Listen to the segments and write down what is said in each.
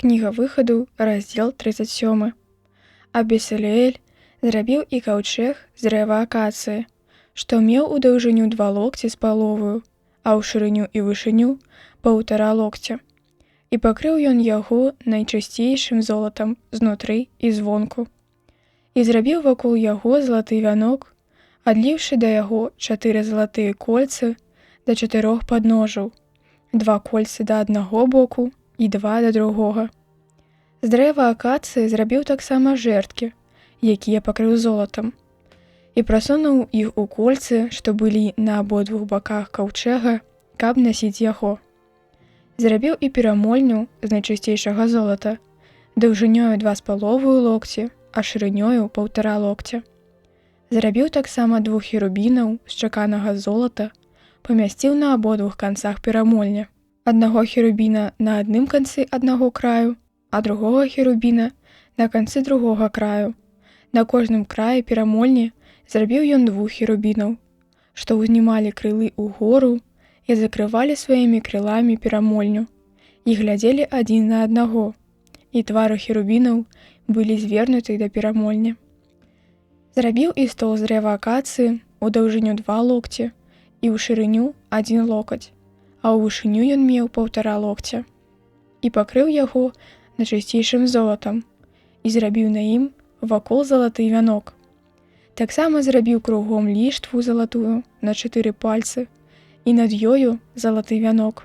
Кніга Выхаду, раздзел 37. А Бесалеэль зрабіў і каўчэг з дрэва акацыі, што меў у даўжыню 2 локці з паловаю, а ў шырыню і вышыню 1,5 локця. І пакрыў ён яго найчысцейшым золатам знутры і звонку. І зрабіў вакол яго залаты вянок, адліўшы да яго 4 залатыя кольцы да 4 падножаў, 2 кольцы да аднаго боку і 2 да другога. З дрэва акацыі зрабіў таксама жэрдкі, якія пакрыў золатам, і прасунуў іх у кольцы, што былі на абодвух баках каўчэга, каб насіць яго. Зрабіў і перамольню з найчысцейшага золата, даўжынёю 2,5 локці, а шырынёю 1,5 локця. Зрабіў таксама 2 херубінаў з чаканага золата, памясціў на абодвух канцах перамольня. Аднаго херубіна на адным канцы аднаго краю, а другога херубіна на канцы другога краю. На кожным краі перамольні зрабіў ён 2 херубінаў, што ўзнімалі крылы ўгору і закрывалі сваімі крыламі перамольню, і глядзелі адзін на аднаго, і твары херубінаў былі звернуты да перамольні. Зрабіў і стол з дрэва акацыі у даўжыню 2 локці і ў шырыню 1 локаць, а ў вышыню ён меў 1,5 локця. І пакрыў яго найчысцейшым золатам і зрабіў на ім вакол залаты вянок. Таксама зрабіў кругом ліштву залатую на 4 пальцы і над ёю залаты вянок.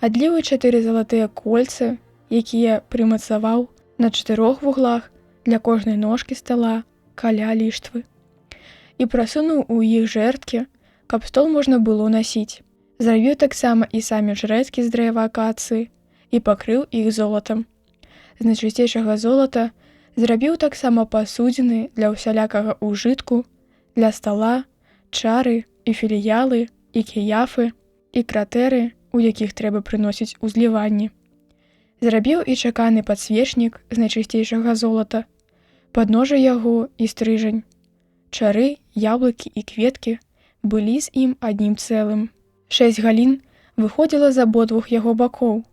Адліў і 4 залатыя кольцы, якія прымацаваў на 4 вуглах для кожнай ножкі стала каля ліштвы. І прасунуў у іх жэрдкі, каб стол можна было насіць. Зрабіў таксама і самі жрэдкі з дрэва акацыі і пакрыў іх золатам. З найчысцейшага золата зрабіў таксама пасудзіны для ўсялякага ўжытку, для стала, чары і філіялы, і кіяфы, і кратэры, у якіх трэба прыносіць узліванні. Зрабіў і чаканы падсвечнік з найчысцейшага золата, падножа яго і стрыжань. Чары, яблыкі і кветкі былі з ім аднім цэлым. 6 галін выходзіла з абодвух яго бакоў,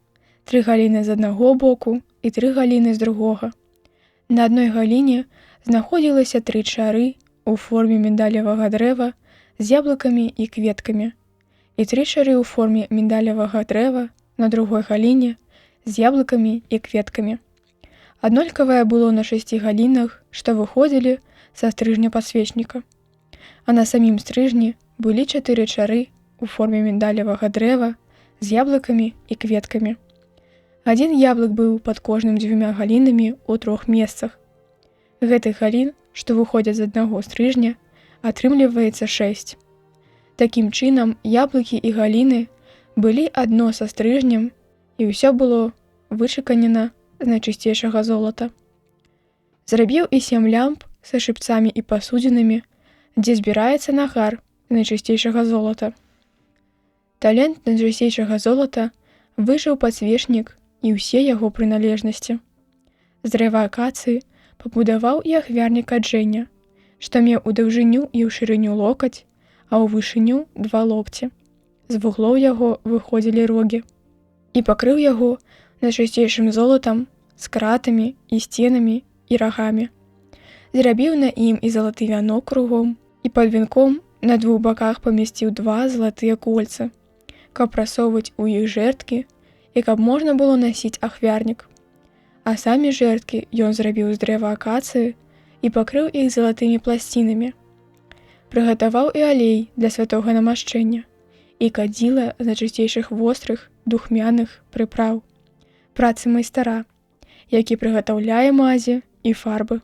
3 галіны з аднаго боку і 3 галіны з другога. На адной галіне знаходзілася 3 чары ў форме міндалевага дрэва з яблыкамі і кветкамі, і 3 чары ў форме міндалевага дрэва на другой галіне з яблыкамі і кветкамі. Аднолькавае было на 6 галінах, што выходзілі са стрыжня падсвечніка. А на самім стрыжні былі 4 чары у форме міндалевага дрэва з яблыкамі і кветкамі. Адзін яблык быў пад кожным 2 галінамі ў 3 месцах. Гэтых галін, што выходзяць з аднаго стрыжня, атрымліваецца 6. Такім чынам, яблыкі і галіны былі адно са стрыжнем, і ўсё было вычаканена з найчысцейшага золата. Зрабіў і 7 лямп са шыпцамі і пасудзінамі, дзе збіраецца нагар з найчысцейшага золата. Талент найчысцейшага золата выжыў падсвечнік і ўсе яго прыналежнасці. З дрэва акацыі пабудаваў і ахвярнік каджэння, што меў у даўжыню і ў шырыню локаць, а ў вышыню 2 локці. З вуглоў яго выходзілі рогі. І пакрыў яго найчысцейшым золатам, з кратамі і сценамі і рагамі. Зрабіў на ім і залаты вянок кругом, і пад вянком на 2 баках памясціў 2 залатыя кольцы, каб прасоўваць у іх жэрдкі і каб можна было насіць ахвярнік. А самі жэрдкі ён зрабіў з дрэва акацыі і пакрыў іх залатымі пласцінамі. Прыгатаваў і алей для святога намашчэння, і кадзіла з найчысцейшых вострых, духмяных прыпраў, працы майстара, які прыгатаўляе мазі і фарбы.